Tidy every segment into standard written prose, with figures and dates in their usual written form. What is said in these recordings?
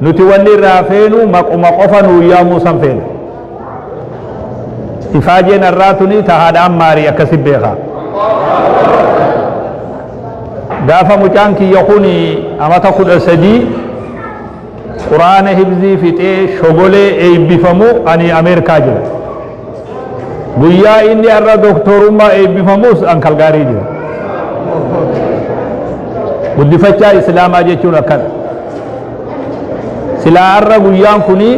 Nuti wanni irraa feenu maquma qofa nuu yaamuu san feena. Ifaajeen arraa tuni ta haadha Ammaarii akkasi beekaa. Gaafa mucaan kiyya kun amata 13 Qur'aana hifzii fixee shogolee eebbifamu ani Ameerikaa jira. Guyyaa inni har'a doktorummaa eebbifamus an Kalgaarii jira. Guddifachaa Islaamaa jechuun akkana. Silaa har'a guyyaan kuni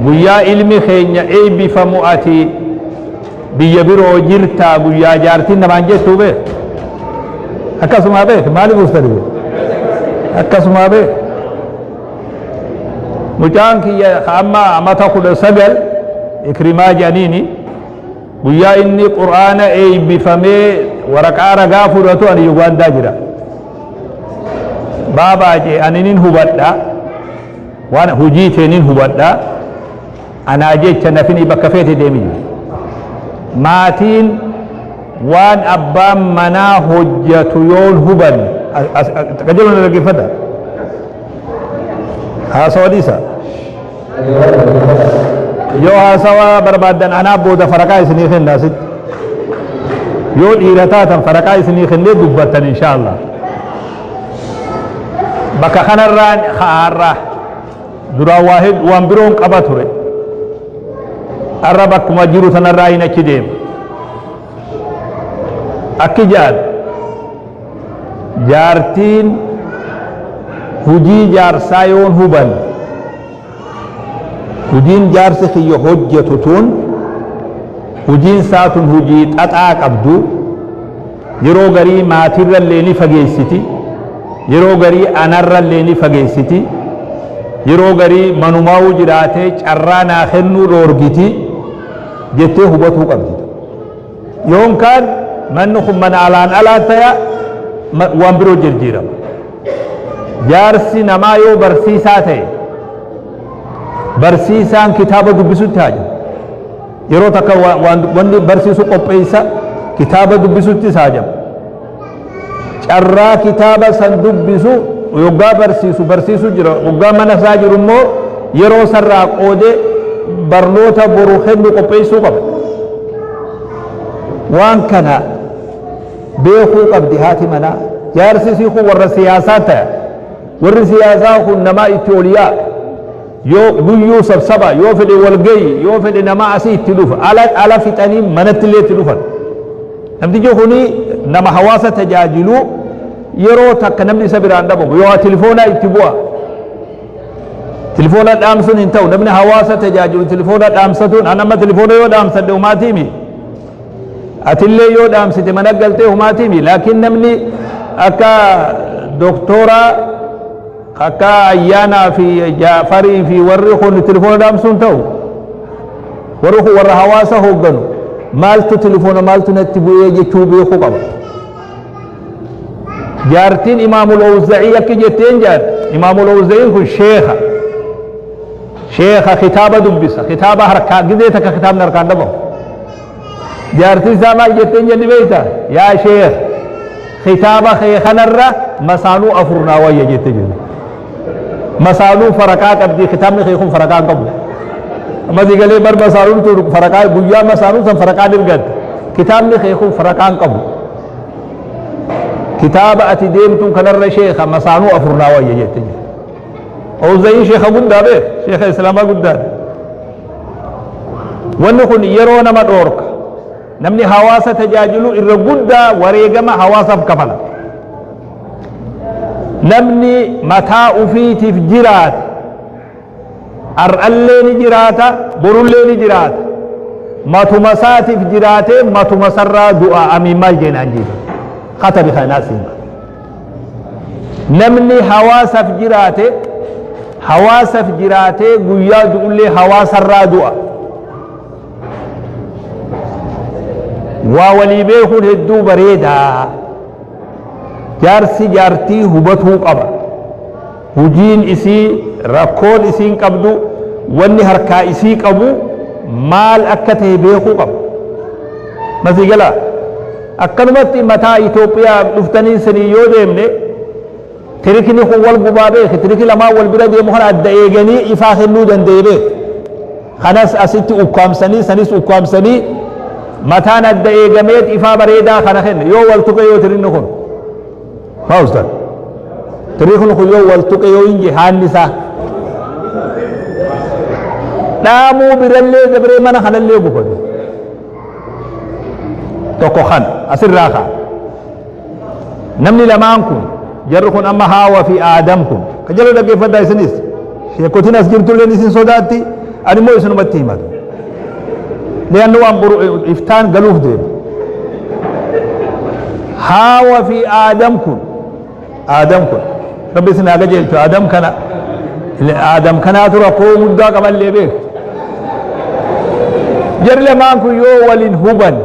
guyyaa ilmi keenya eebbifamu ati biyya biroo jirtaa guyyaa jaartiin namaan jettuu beek. Akkasumaa beek maaliif ustani beek? Akkasumaa beek. Mucaan kiyya ka amma amata 19 Ikrimaa jedhaniini guyyaa inni Qur'aana eebbifamee waraqaa ragaa fudhatu ani Yugaandaa jira. Baabaa jee ani nin hubadha waan hojii tee nin hubadha anaa jecha nafinii bakka feete deemi jedhe. Maatiin waan abbaan manaa hojjatu yoon hubanne qajeeloo na dhaggeeffadha. Haasawa dhiisa. Yoo haasawa barbaaddan anaa booda faraqaa isinii kenna asitti. Yoo dhiira taatan faraqaa isinii kennee dubbattan insha Allah. Bakka kanarraan ka'aarraa duraan waa waan biroon qaba ture. Arra bakkuma jiru tanarraa hin achi deema. Akki ja'an jaartiin hujii jaarsaa yoon hubanne hujiin jaarsi kiyya hojjetu tun hujiin isaa tun hujii xaxaa qabdu yeroo garii maatirrallee ni fageessiti yeroo garii anarrallee ni fageessiti yeroo garii manumaa'uu jiraatee carraa naa kennuu dhoorgiti jettee hubatuu qabdi. Yoon kaan manni kun mana alaan alaa taya waan biroo jirjiirama. Jaarsi namaa yoo barsiisaa ta'e barsiisaan kitaaba dubbisutti haajama. Yeroo takka wanni barsiisu qopheessa kitaaba dubbisuttis haajama. Carraa kitaaba san dubbisu yoggaa barsiisu barsiisu jira yoggaa mana isaa jiru immoo yeroo sarraa qoodee barnoota boru kennu qopheessuu qaba. Waan kana beekuu qabdi haati manaa. Jaarsi isii kun warra siyaasaa ta'a. Warri siyaasaa kun namaa itti ol yaa'a. Yoo guyyuu sabsaba, yoo fedhe walgayi, yoo fedhe namaa asii itti dhufa. Ala ala fixanii manatti illee itti dhufan. Namtichi kuni nama hawaasa tajaajilu yeroo takka namni isa biraan dhabamu yoo tilifoonaa itti bu'a. Tilifoona dhaamsuun hin ta'u namni hawaasa tajaajilu tilifoona dhaamsatuun an amma tilifoona yoo dhaamsadhe humaatiimi. Atillee yoo dhaamsite mana galtee humaatiimi laakiin namni akka doktooraa akka ayyaanaa fi jaafarii fi warri kun tilifoona dhaamsuun ta'u. Warri kun warra hawaasa hoogganu maaltu tilifoona maaltu natti bu'ee jechuu beekuu qaba. Jaartiin Imaamul Owza'ii akki jetteen jaar Imaamul Owza'iin kun sheekha. Sheekha kitaaba dubbisa kitaaba harkaa gizee takka kitaabni harkaan dhabamu. Jaartiin isaa maal jetteen jenni beekta yaa sheekh kitaaba kee kanarra masaanuu afur naa wayya jette jenni. Masaanuu faraqaa qabdi kitaabni kee kun faraqaa hin qabu. Amma si galee bar masaanuun tun faraqaa guyyaa masaanuu san faraqaa dirgatta. Kitaabni kee kun faraqaa hin qabu. Kitaaba ati deemtuun kanarra sheekha masaanuu afur naa wayya jette jenni. Owza'iin sheekha guddaa beek sheekha islaamaa guddaadha. Wanni kun yeroo nama dhoorka. Namni hawaasa tajaajilu irra guddaa wareegama hawaasaaf kafala. Namni mataa ufiitiif jiraate har'allee ni jiraata borullee ni jiraata. Matuma isaatiif jiraatee matuma sarraa du'a amiin maal jeenaan jiru. Katabi kanaa siima. Namni hawaasaaf jiraate hawaasaaf jiraatee guyyaa du'ullee hawaasarraa du'a. Waa walii beekuun hedduu bareedaa. Jaarsi jaartii hubatuu qaba. Hujiin isii rakkoon isiin qabdu wanni harkaa isii qabu maal akka ta'e beekuu qaba. Masii galaa? Akkanumatti mataa Itoophiyaa dhuftanii sanii yoo deemne Tirikni kun wal gubaa beeki. Tiriki lamaan wal bira deemu kana adda eeganii ifaa kennuu danda'e beeki. Kanas asitti ukkaamsanii sanis ukkaamsanii mataan adda eegameet ifaa bareedaa kana kenne. Yoo wal tuqe yoo tirikni kun maa ustaz? Tirikni kun yoo wal tuqe yoo hin haanni isaa dhaamuu birallee dabree mana kanallee gubatu. Tokko kan asirraa ka'a. Namni lamaan kun, jarri kun amma Haawa fi Aadam kun, ka jala dhaggeeffadhaa isinis, sheekotiin as jirtulleen isin sodaatti, ani immoo isinumatti himatu. Li'annu waan boru iftaan galuuf deema. Haawa fi Aadam kun, Aadam kun, Rabbi isin haa qajeelchu. Aadam kana, Aadam kanaatu rakkoo guddaa qaballee beeka. Jarri lamaan kun yoo waliin huban,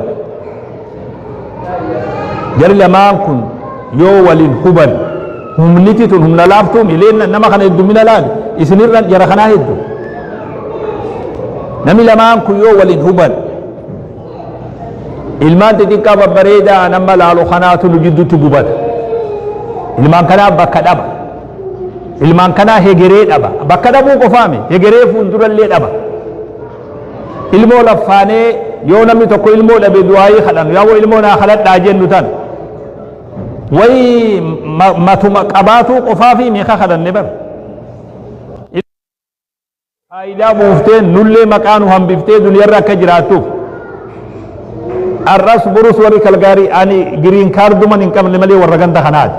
Jarri lamaan kun yoo waliin huban, humniti tun humna laaftuumi. Leen nama kana heddumina laali, isinirra jara kanaa heddu. Namni lamaan kun yoo waliin huban, ilmaan xixiqqaa babbareedaa nama laalu kanaatu nu jidduutti gubata. Ilmaan kanaa bakka dhaba, ilmaan kanaa hegeree dhaba. Bakka dhabuu qofaami, hegeree fuuldurallee dhaba. Ilmoo laffaanee yoo namni tokko ilmoo dhabe du'aayii kadhannu, yaaboo ilmoo naa kadhadhaa jennu tan wayi matuma qabaatuu qofaafi meeqa kadhanne bar. Faayidaa buuftee nullee maqaa nu hambiftee duniyarra akka jiraattuuf. Arras borus warri Kalgaarii, ani giriin kaarduman hin qabne malee warra ganda kanaati.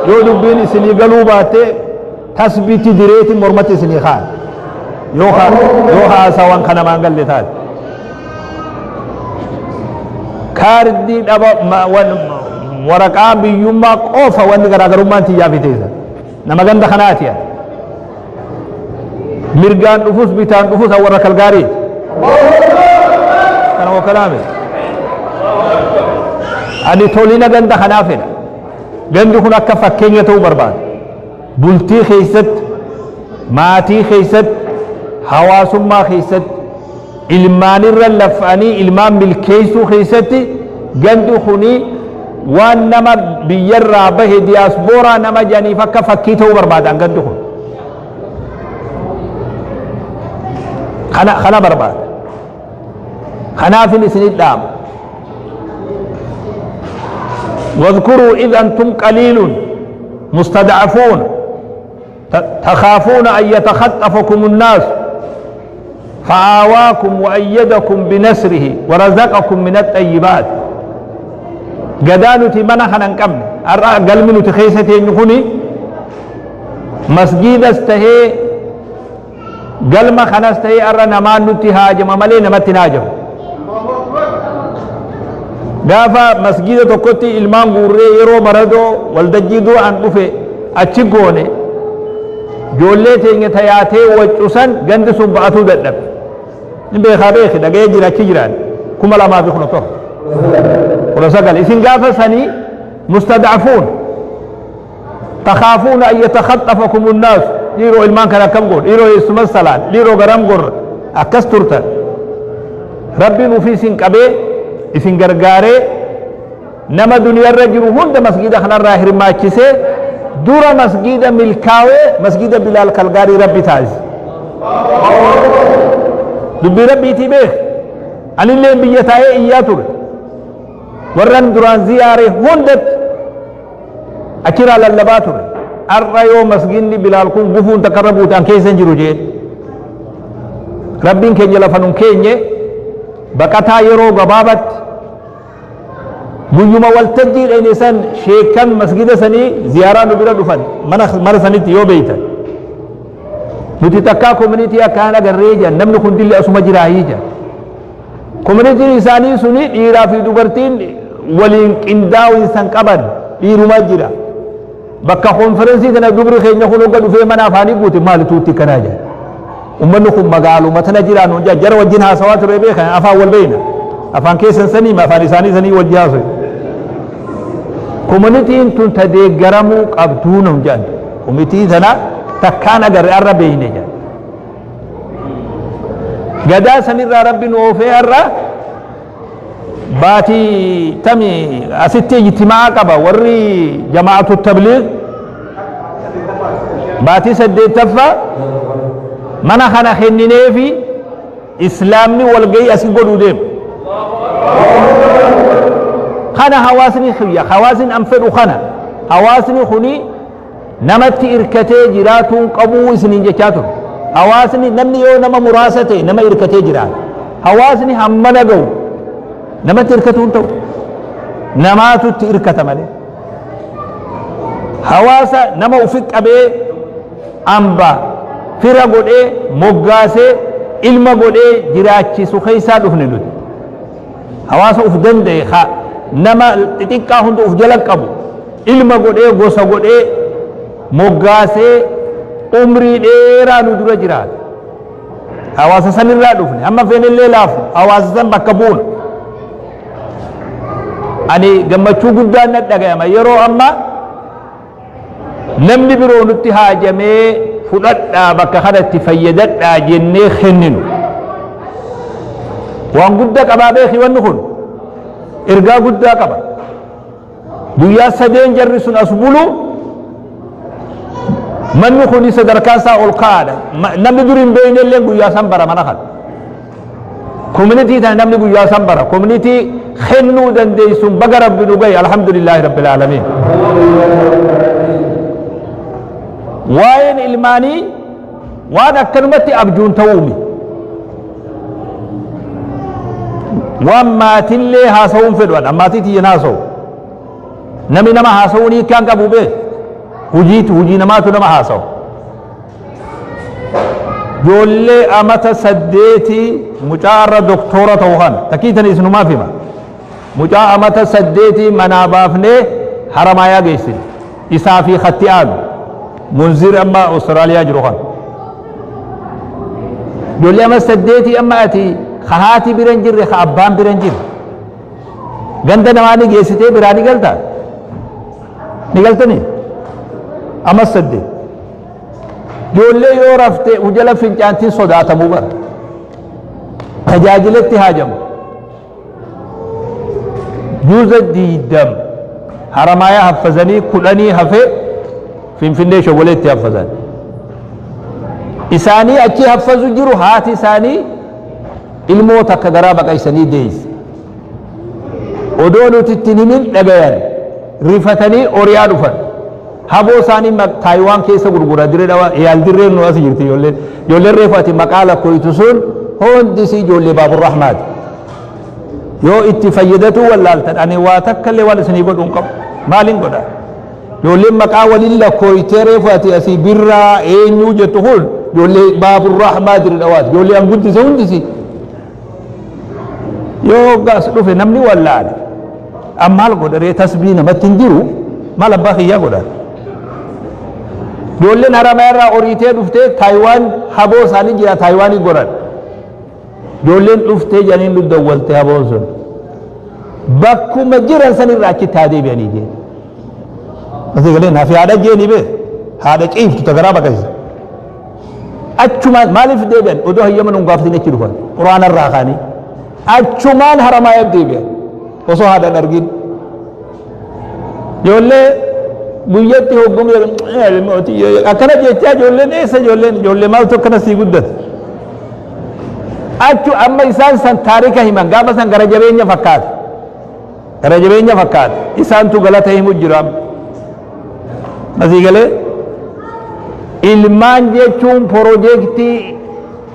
Yoo dubbiin isinii galuu baatte, tasbiitti direeti mormatti isinii kaan yoo haasawan ka namaan galle taate. Kaardii dhaba, waraqaa biyyummaa qofa wanni garaagarummaan tiyyaa fi teessan. Nama ganda kanaati ani. Mirgaan dhufus bitaan dhufus warra Kalgaariiti. Kana wakkalaame. Ani tolina ganda kanaa fedha. Gandi kun akka fakkeenya ta'uu barbaada. Bultii keessatti, maatii keessatti, hawaasummaa keessatti, ilmaanirra lafa'anii ilmaan milkeessuu keessatti, gandi kuni waan nama biyyarraa bahe, diyaaspooraa nama jedhaniif akka fakkii ta'uu barbaadan. Gandi kun kana barbaada. Kanaafin isinit dhaama. واذكروا إذ أنتم قليل مستضعفون تخافون أن يتخطفكم الناس فآواكم وأيدكم بنصره ورزقكم من الطيبات. Gadaa nuti mana kana hin qabne, har'a galmi nuti keessa teenyu kuni masgiidas tahee galma kanas tahee, har'a namaan nutti haajama malee namatti hin haajamu. Gaafa masgiida tokkotti ilmaan guurree yeroo baradoo waldajjii dura an dhufe achi goone, ijoollee teenya tayaatee waccusan gandi sun ba'atuu dadhabe. Ni beekaa, beeki dhaga'ee jira. Achi jiraan 2017, 19 isin gaafa sanii مستضعفون تخافون أن يتخطفكم الناس. Dhiiroo, ilmaan kana akkam godhu? Dhiiroo, eessuma salaan? Dhiiroo, garam gorra? Akkas turtan. Rabbiin ufii isin qabee isin gargaaree, nama duniyarra jiru hunda masgiida kanarraa hirmaachisee, dura masgiida milkaawee masgiida Bilaal Kalgaarii Rabbi taasise. Dubbii Rabbiitii beek. Anillee biyya taa'ee iyyaa ture. Warran duraan ziyaare hundatti achirraa lallabaa ture. Har'a yoo masgiidni Bilaal kun gufuun takka irra buute, an keessa hin jiru jeen. Rabbiin keenya lafa nun keenye. Baqataa yeroo gabaabatti guyyuma waltajjii dhayne san sheekan masgida sanii ziyaaraa nu bira dhufan mana sanitti. Yoo beeytan, nuti takkaa community akkaan agarree jiran, namni kun dilli asuma jiraayii jiran. Communityn isaanii suni dhiiraa fi dubartiin waliin qindaa'insan qaban, dhiiruma jira. Bakka konferensii kana dubri keenya kun hogga dhufee mana afaanii guute, maali tuutti kanaa jira? Ummanni kun magaaluma tana jiraa nuun jaa. Jara wajjin haasawaa ture beekan, afaan wal beeyna, afaan keessan sanii afaan isaanii sanii wajji haasawe. Communityn tun ta deeggaramuu qabduu nuun jedhan. Community tana takkaan agarre, arra beeyne jedhan. Gadaa sanirraa Rabbi nu oofee har'a Baatii tami asitti ijtimaa'a qaba warri jamaa'atu tabliig baatii 8ffaa mana kana kennineefi islaamni walgahii asi godhuu deema. Kana hawaasni kiyya, hawaasni an fedhu kana, hawaasni kuni namatti irkatee jiraatuun qabuu isiniin jechaa ture. Hawaasni namni yoo nama muraasa ta'e nama irkatee jiraata. Hawaasni hammana ga'u namatti irkatuu hin ta'u. Namaatu itti irkata malee. Hawaasa nama ufi qabee amba fira godhee moggaasee ilma godhee jiraachisu keessaa dhufne nuti. Hawaasa uf danda'e ka nama xixiqqaa hunda uf jala qabu ilma godhee gosa godhee moggaasee umrii dheeraa nu dura jiraata. Hawaasa san irraa dhufne hamma feenillee laafu hawaasa san bakka buuna. Ani gammachuu guddaan na dhagayama yeroo amma namni biroo nutti haajamee fudhadhaa bakka kanatti fayyadadhaa jennee kenninu. Waan guddaa qabaa beeki, wanni kun ergaa guddaa qaba. Guyyaa sadeen jarri sun as bulu manni kun sadarkaan isaa ol ka'aadha. Namni dur hin beekne illee guyyaa san bara mana kana. Community tana namni guyyaa san bara. Community kennuu dandeessuun baga Rabbi nu gahe, alhamdulillaahi rabbil aalamiin. Waa'een ilmaanii waan akkanumatti abjuun ta'uumi. Waan maatillee haasa'uun fedhu an maatii tiyyan haasa'u. Namni nama haasa'uun hiikkaan qabu beek. Hujiitu hujii namaatu nama haasa'u. Ijoollee amata 8 mucaa irra doktora ta'u kana takkii tana isinumaaf hima. Mucaa amata 8 manaa baafnee Haramaayaa geessine. Isaa fi katti aanu. Munzir amma Awustiraaliyaa jiru kana. Ijoollee amata 8 amma ati ka haati bira hin jirre, ka abbaan bira hin jirre. Ganda namaa ni geessitee biraa ni galtaa? Ni galtanii? Amma 8. Ijoollee yoo rafte ujala fincaantiin sodaatamuu bara. Tajaajilatti haajamu. Juuza 20 Haramaayaa haffazanii 10 hafee Finfinnee Shogoleetti haffazan. Isaanii achi haffazu jiru, haati isaanii ilmoo takka garaa baqaysanii deeyse. Odoo nuti itti hin himin dhagayan, rifatanii oriyaa dhufan. Haboo isaanii Taayiwaan keessa gurgura dirree dhawaa yaal dirreen nu as jirti ijoolleen. Ijoolleen reefu ati maqaa lakkoytu sun hundi isii ijoollee Baaburrahmaati. Yoo itti fayyadatuu wallaaltan ani waa takka illee waan isinii godhu hin qabu. Maaliin godha? Ijoolleen maqaa waliin lakkooytee reefu ati asii birraa eenyuu jettu kun ijoollee Baaburrahmaa dirree dhawaati. Ijoollee an guddise hundisi. Yoo gaas dhufe namni wallaale. An maal godha ree, tasbii namatti hin jiru, maal abbaa kiyyaa godha? Ijoolleen Haramayaa irraa oriitee dhuftee Taayiwaan haboo isaanii jira, Taayiwaanii goran. Ijoolleen dhuftee jedhanii nu dawwalte haboon sun. Bakkuma jiran san irraa achitti haa deebi'anii jee. Asii galee naaf haadha jeeni bee haadha ciiftu ta garaa baqaysa. Achumaan maaliif deebi'an? Odoo hayyama nun gaafatin achi dhufan. Quraana irraa kaanii. Achumaan Haramaayaa deebi'an. Osoo haadha hin argin. Ijoollee guyyatti hoggumee akkana jechaa ijoolleen eessa, ijoolleen ijoollee maaltu akkana sii guddate. Achu amma isaan san taarika himan, gaafa san gara jabeenya fakkaata. Gara jabeenya fakkaata. Isaantu galata himu jira. Asii galee ilmaan jechuun piroojeektii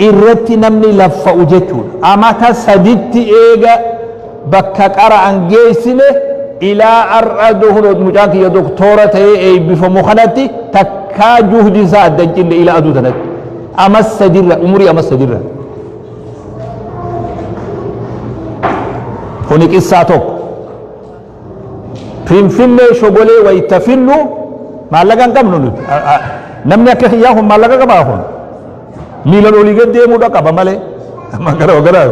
irratti namni laffa'u jechuudha. Amata 3tti eega bakka qara'an geessine ilaa har'a duhun mucaan kiyya doktoora ta'ee eebbifamu kanatti takkaa juhdiin isaa adda hin cinne ilaa aduu tanatti. Ama sadirra, umurii ama sadirra. Kuni qissaa tokko. Finfinnee Shogolee wayita finnu maallaqa hin qabnu nuti. Namni akka kiyyaa kun maallaqa qabaa kun? Miilan olii gad deemuudha qaba malee. Amma gara gara.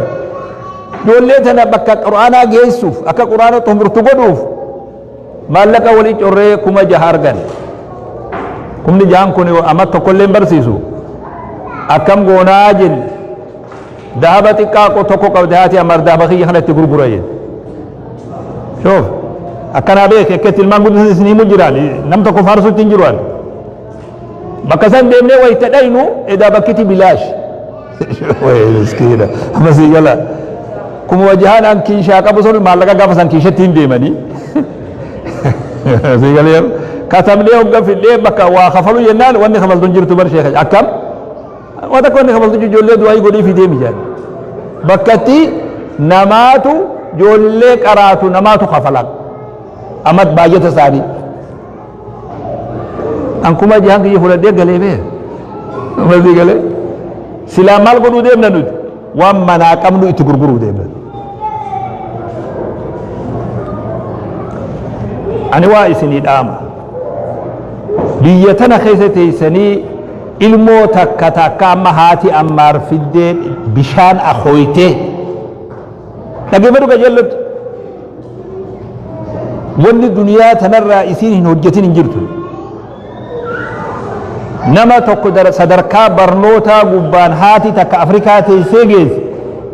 Ijoollee tana bakka quraanaa geessuuf, akka quraana xumurtu godhuuf maallaqa walii corree 6000 arganne. 6000 kun amma tokkollee hin barsiisu. Akkam goonaa jenne. Dahaba xiqqaa tokko qabde haati, amma dahaba kiyya kana itti gurgura jenne. Shoof akkanaa beeke akka itti ilmaan guddisan isin himu jiraan nam tokko faarsutti hin jiru ani. Bakka san deemnee wayita dhaynu edaa bakkiti bilaash. Miskiina amma sii gala. Kuma wajahaan an kiishaa qabu sun maallaqa gaafa san kiishatti hin deemanii. Sii galee katabnee hogga fidhee bakka waa kafalu jennaan wanni kafaltu hin jirtu bar sheekha akkam. Waa takka wanni kafaltu ijoollee du'aayii godhii fidee mijaan. Bakkatti namaatu ijoollee qaraatu namaatu kafalan. Amat baay'ata isaanii. An kuma jahan kiyya fudhadhee galee bee. Masii galee. Silaa maal godhuu deemna nuti? Waan manaa qabnu itti gurguruu deemna. Ani waa isinii dhaama. Biyya tana keessa teessanii ilmoo takka takka amma haati ammaar fiddee bishaan akooytee dhaggeeffadhu qajeellotti. Wanni duniyaa tanarraa isiin hin hojjetin hin jirtu. Nama tokko sadarkaa barnootaa gubbaan haati takka Afrikaa teessee geesse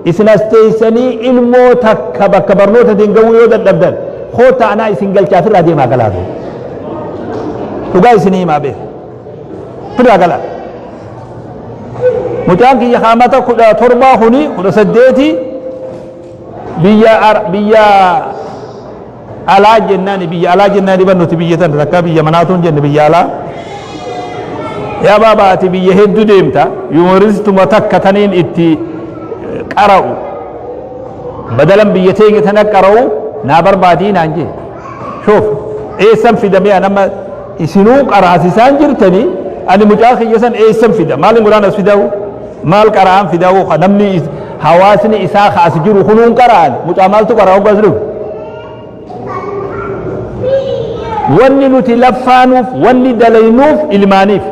isin as teessanii ilmoo takka bakka barnootatiin ga'uu yoo dadhabdan koota anaa isin galchaa firraa deemaa galaatu. Dhugaa isin himaa beeka. Firraa galaa. Mucaan kiyya haamata 17 kuni 18 biyya alaa jennaani biyya alaa jennaani ban nuti biyya tana takka biyya manaatu hin jenne biyya alaa. Yaa baaba ati biyya hedduu deemta yuunivarsiituma takka taniin itti qara'u badalan biyya teenya tana qara'u naa barbaadii naan jee. Shoof eessan fidamee an amma isinuu qaraasisaan jirtanii ani mucaa kiyya san eessan fida maalin godhaan as fidaa'u maal qara'aan fidaa'u ka namni hawaasni isaa ka as jiru kunuun qara'an mucaa maaltu qara'a hoggaa as dhufu. Wanni nuti laffaanuuf wanni dalaynuuf ilmaaniif.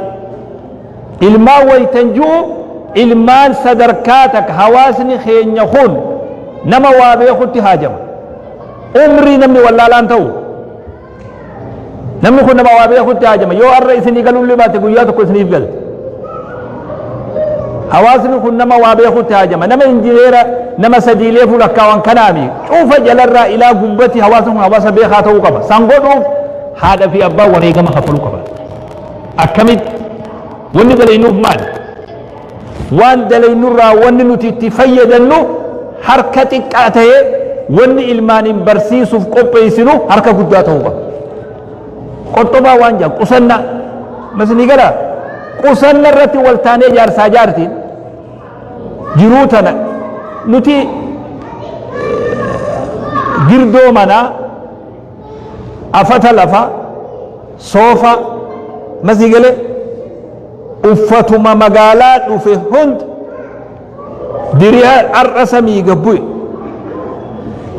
Ilmaan waytan ji'u ilmaan sadarkaa takka hawaasni keenya kun nama waa beekutti haajama. Umrii namni wallaalaan ta'u. Namni kun nama waa beekutti haajama. Yoo har'a isinii galullee baate guyyaa tokko isiniif galte. Hawaasni kun nama waa beekutti haajama. Nama injineera nama sadiilee fulakkaawwan kanaami. Cufa jalarraa ilaa gubbatti hawaasni kun hawaasa beekaa ta'uu qaba. San godhuuf haadha fi abbaa wareegama kaffaluu qaba. Akkamitti? Wanni dalaynuuf maali? Waan dalaynurraa wanni nuti itti fayyadannu harka xiqqaa ta'ee wanni ilmaaniin barsiisuuf qopheessinu harka guddaa ta'uu qaba. Qoxxobaa waan jedhan qusannaa. Masni gala qusanna irratti wal taanee jaarsaa jaartiin jiruu tana nuti girdoo manaa afata lafa soofa masii galee uffatuma magaalaa dhufe hunda diriha har'a samii gabbu'e.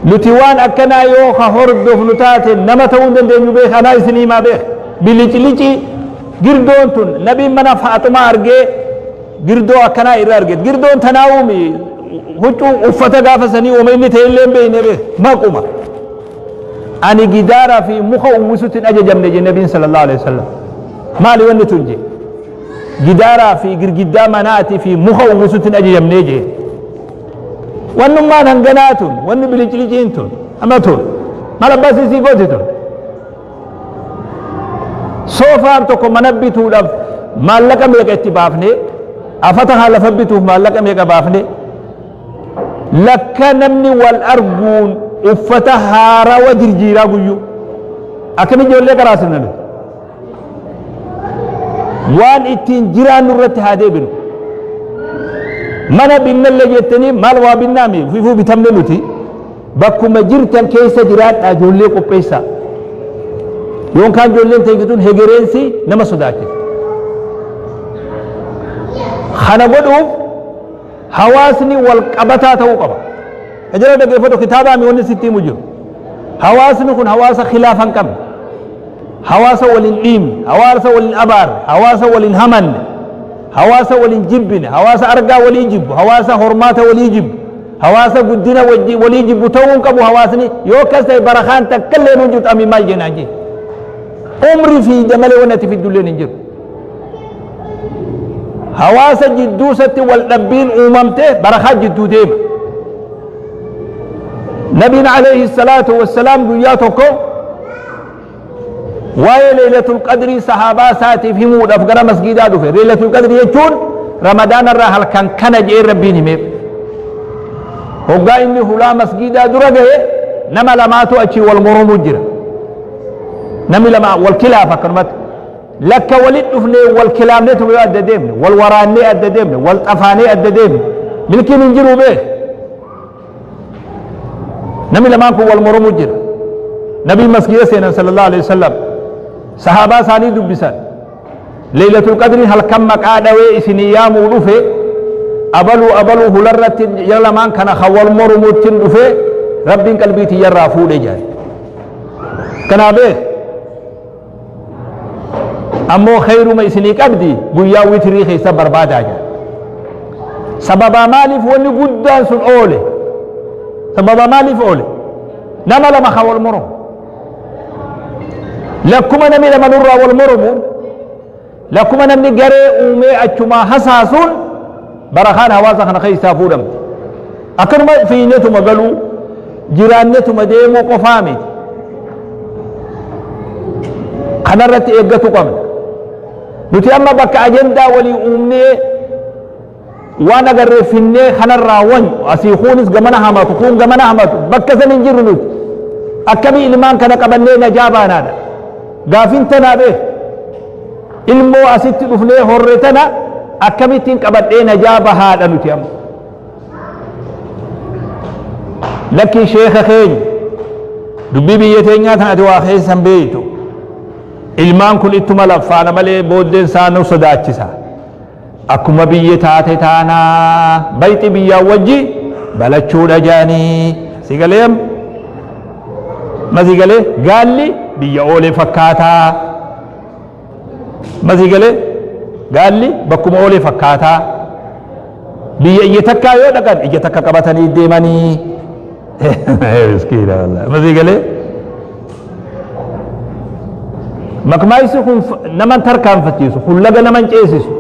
Nuti waan akkanaa yoo ka hordofnu taate nama ta'uu hin dandeenyu beeka anaa isinii himaa beeka. Bilicilici girdoon tun nabiin mana Faaxumaa argee girdoo akkanaa irra arge. Girdoon tanaa uumi huccuu uffata gaafa sanii uuma inni ta'e illee hin beekne beeka maquma. Ani gidaara fi muka uwwisutti hin ajajamne je nabiin sallallahu alaihi wasallam. Maali wanni tun je? Gidaaraa fi girgiddaa manaatii fi muka uwwisutti hin ajajamne je. Wannummaan hanganaa tun, wanni biliciliciin tun, amma tun, maal abbaa siisii gooti tun? Soofaan tokko mana bituudhaaf maallaqa meeqa itti baafnee, afata haa lafa bituuf maallaqa meeqa baafnee, lakka namni wal arguun uffata haarawa jirjiiraa guyyuu. Akkami ijoollee qaraasifna nuti? Waan ittiin jiraannu irratti haa deebinu. Mana binnallee jettanii maal waa binnaami fifuu bitamne nuti bakkuma jirtan keessa jiraadhaa ijoollee qopheessaa. Yoon kaan ijoolleen teenya hegereensi nama sodaachisa. Kana godhuuf hawaasni wal qabataa ta'uu qaba. Ejera dhaggeeffadhu kitaabaami wanni sitti himu jiru. Hawaasni kun hawaasa khilaafa hin qabne, hawaasa wal hin dhiibne, hawaasa wal hin abaarre, hawaasa wal hin hamanne, hawaasa wal hin jibbine, hawaasa argaa walii jibbu, hawaasa hormaata walii jibbu, hawaasa guddina walii jibbu ta'uu hin qabu hawaasni yoo akkas ta'e barakaan takka illee hin jirtu amii maal jennaan jee. Umri fiida malee wanni ati fiddu illee hin jiru. Hawaasa jidduu isatti wal dhabbiin uumamte barakaa jidduu deema. Nabiin alayhi salaatu wassalaam guyyaa tokko waa'ee Leeylatul Qadrii sahaabaa isaatiif himuudhaaf gara masgiidaa dhufe. Leeylatul Qadrii jechuun Ramadaana irraa halkan kana je'ee Rabbiin himeef. Hoggaa inni hulaa masgiidaa dura gahe nama lamaatu achii wal moromuu jira. Namni lama wal kilaafa akkanumatti. Lakka walit dhufnee wal kilaafneetuma yoo adda deemne, wal waraannee adda deemne, wal xafaanee adda deemne, milkiin hin jiru beek. Namni lamaan kun wal moromu jira. Nabiin masgiida seenan sallallahu alaihi wasallam sahaabaa isaanii dubbisan. Leeylatul Qadriin halkan maqaa dhawee isinii yaamuu dhufe, abaluu abaluu hularratti jara lamaan kana kan wal morumuttin dhufe, Rabbiin qalbii tiyyarraa fuudhe jedhan. Kanaa beek. Ammoo khayruma isinii qabdi, guyyaa witrii keessa barbaadaa jedha. Sababaa maaliif wanni guddaan sun oole? Sababaa maaliif oole? Nama lama kan wal moromu. Lakkuma namni lama nurraa wal moromuun, lakkuma namni garee uumee achumaa hasaasuun barakaan hawaasa kana keessaa fuudhamti. Akkanuma fiignetuma galuu, jiraannetuma deemuu qofaa miti. Kanarratti eeggatu qabna. Nuti amma bakka ajandaa walii uumnee waan agarree finnee kanarraa wanyu asii kuunis gamana hamatu, kuun gamana hamatu, bakka san hin jirru nuti. Akkamii ilmaan kana qabannee najaa baanaadha. Gaafin tanaa beek. Ilmoo asitti dhufnee horre tana akkamittiin qabadhee najaa bahaadha nuti amma. Lakkii sheeka keenya, dubbii biyya teenyaa tan ati waa keessa hin beektu. Ilmaan kun ittuma laffaana malee booddeen isaa nu sodaachisa. Akkuma biyyi taate taanaa bayxi biyyaa wajji balachuudha jaanii. Si galee amma? Ma si galee? Gaalli biyya oole fakkaataa. Ma si galee? Gaalli bakkuma oole fakkaataa. Biyya ija takkaa yoo dhaqan ija takka qabatanii deemanii. Miskiina wallahi. Ma si galee? Makmaaysi kun nama tarkaanfachiisu, kun laga nama hin ceesisu.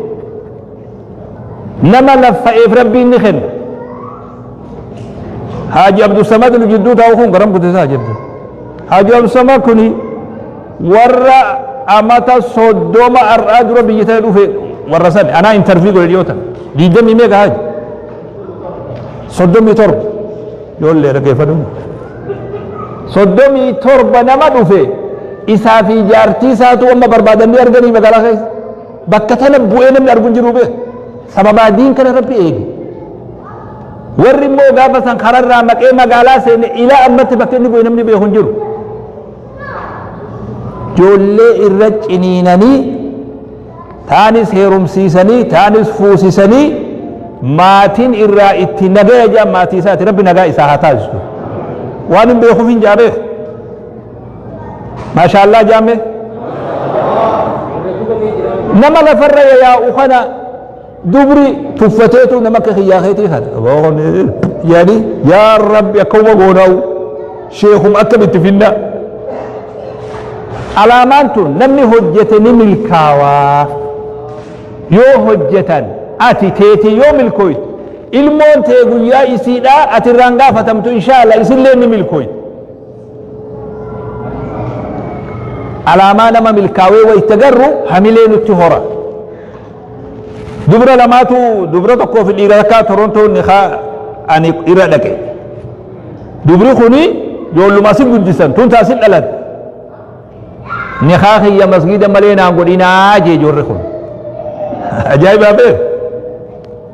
Nama laffa'eef Rabbiin ni kenna. Haaji Abdussamad nu jidduu taa'u kun garam kute isaa Haaji Abdu. Haaji Abdussamad kuni warra amata 30 har'aa dura biyya tana dhufe warra san anaa intarvii godhe dhiyoota. Diidamii meeqa Haaji? 37. Ijoollee dhaggeeffadhu. 37 nama dhufe isaa fi jaartii isaatu amma barbaadanii arganii magaalaa keessa. Bakka tana bu'ee namni argu hin jiru beeku. Sababaa diin kana Rabbi eege. Warri immoo gaafa san kararraa maqee magaalaa seene ilaa ammatti bakka inni bu'e namni beeku hin jiru. Ijoollee irra ciniinanii, taanis heerumsiisanii, taanis fuusisanii, maatiin irraa itti nagaya jedhan maatii isaati. Rabbi nagaa isaa haa taasisu. Waan hin beekuuf hin jaa beeku. Maashaallaa jaamme. Nama lafarra yaa'u kana dubri tuffateetu nama akka kiyyaa keetii kana. Yaani yaa Rabbi akkuma goonaa'u sheekum akkamitti finna. Alaamaan tun namni hojjete ni milkaawaa. Yoo hojjetan ati teetii yoo milkooyte, ilmoon tee guyyaa isiidhaa ati irraan gaafatamtu, inshaAllah isillee ni milkooyte. Alaamaa nama milkaawee wayita garru hamilee nutti hora. Dubra lamaatu, dubra tokkoo fi dhiira takkaa Torontoo nikaa ani irra dhaqe. Dubri kuni ijoolluma asin guddisan tun taasin dhalatte. Nikaa kiyya masgiida malee naan godhinaa jee ijoolli kun. Ajaa'ibaa beek.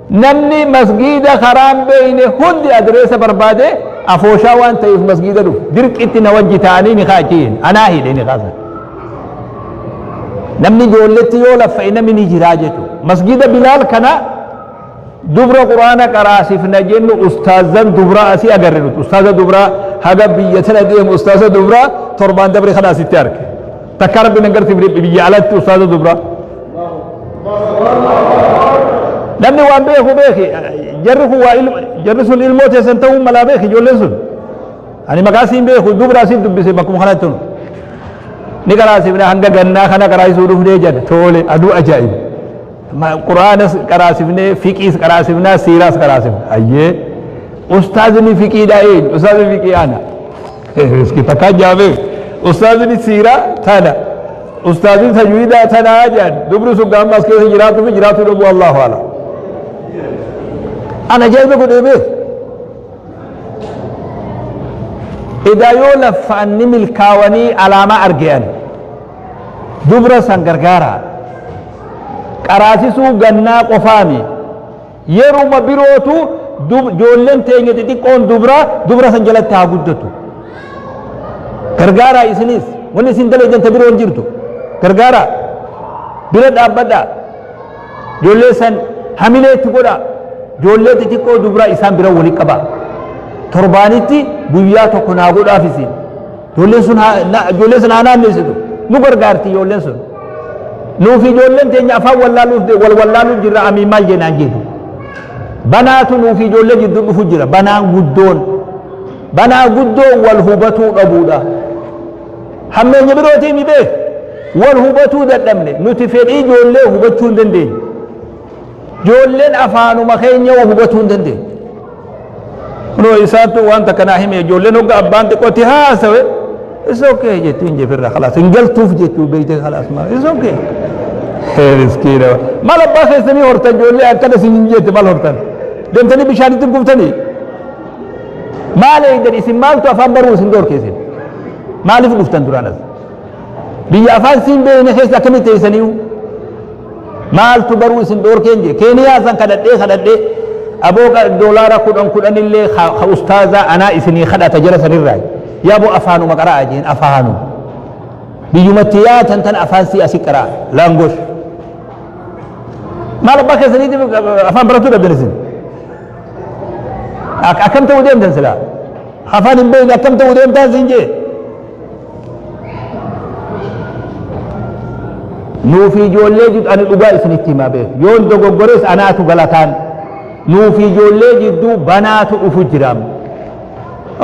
Namni masgiida karaan beeyne hundi adreesa barbaade afooshaa waan ta'eef masgiida dhufu. Dirqitti na wajji ta'anii nikaa achi hin. Anaa hidhe nikaa sana. Namni ijoolletti yoo laffa'e namni ni jiraa jechuudha. Masgiida Bilaal kana dubra Quraana qaraasifna jennu ustaazan dubraa asii agarre nuti. Ustaaza dubraa haga biyya tana deemu ustaaza dubraa torbaan dabre kana asitti arge. Takka Rabbi nan garsiifne biyya alatti ustaaza dubraa. Namni waan beeku beeki. Jarri kun waa ilma, jarri sun ilmoo teessan ta'uu malaa beeki ijoolleen sun. Ani maqaa siin beeku, dubraa siin dubbise bakkuma kanatti tunu. Ni qaraasifna, hanga gannaa kana qaraasisuu dhufnee jedha toole aduu ajaa'iba. Quraanas qaraasifnee, fiqiis qaraasifnaa, siiraas qaraasifna. Ayyee. Ustaazni fiqiidhaa eenyu? Ustaazni fiqii ana. Miski takkaa jaabee. Ustaazni siiraa tana. Ustaazni tajwiidaa tanaa jedhan. Dubri sun gaamma as keessa jiraatu fi jiraatu dhabu Allahu ala. Ana ajaa'iba godhee beeku. Edaa yoo laffa'an ni milkaawanii alaamaa argean. Dubra san gargaaraa. Qaraasisuu gannaa qofaami. Yeruma birootu ijoolleen teenya xixiqqoon dubra dubra san jalatti haa guddatu. Gargaaraa isinis wanni isin dalaydan ta biroo hin jirtu. Gargaaraa. Bira dhaabbadhaa. Ijoollee san hamilee itti godhaa. Ijoollee xixiqqoo dubraa isaan bira walitti qabaa. Torbaanitti guyyaa tokko naa godhaaf isin. Ijoolleen sun ijoollee sun haa naannessitu. Nu gargaarti ijoolleen sun. Nuuf ijoolleen teenya afaan wallaaluuf wal wallaaluuf jirra amiin maal jennaan jedhu. Banaatu nuuf ijoollee jidduu dhufu jira. Banaan guddoon. Banaa guddoo wal hubatuu dhabuudha. Hammeenya birootii mi beek. Wal hubatuu dadhabne nuti fedhii ijoollee hubachuu hin dandeenye. Ijoolleen afaanuma keenya hubatuu hin dandeenye. Kunoo isaantu waan takka naa hime ijoolleen hogga abbaan xiqqootti haasawe it's okay jettiin jefirra khalaas hin galtuuf jechuu beeyte khalaas ma it's okay. Miskiina maal abbaa keessanii hortan ijoollee akkana isin hin jette maal hortan deemtanii bishaanitti guuftanii maal eegdan isin maaltu afaan baruu isin dhorke isin maaliif dhuftan duraan as biyya afaan siin beekne keessa akkamitti teessaniiyu maaltu baruu isin dhorkeen jee Keeniyaa san kadhadhee kadhadhee aboo doolaara 10 10 illee ka ustaazaa anaa isinii kadhata jara sanirraa yaaboo afaanuma qara'a jeen afaanuma biyyumatti yaatan tan afaan sii asi qara'a laangosh maal abbaa keessaniitiif afaan baratuu dhabdan isin akkam ta'uu deemtan silaa afaan hin beekne akkam ta'uu deemtan siin jee nuufi ijoollee jidduu ani dhugaa isinitti himaa beeku yoon dogoggores anaatu galataan nuufi ijoollee jidduu banaatu dhufu jira.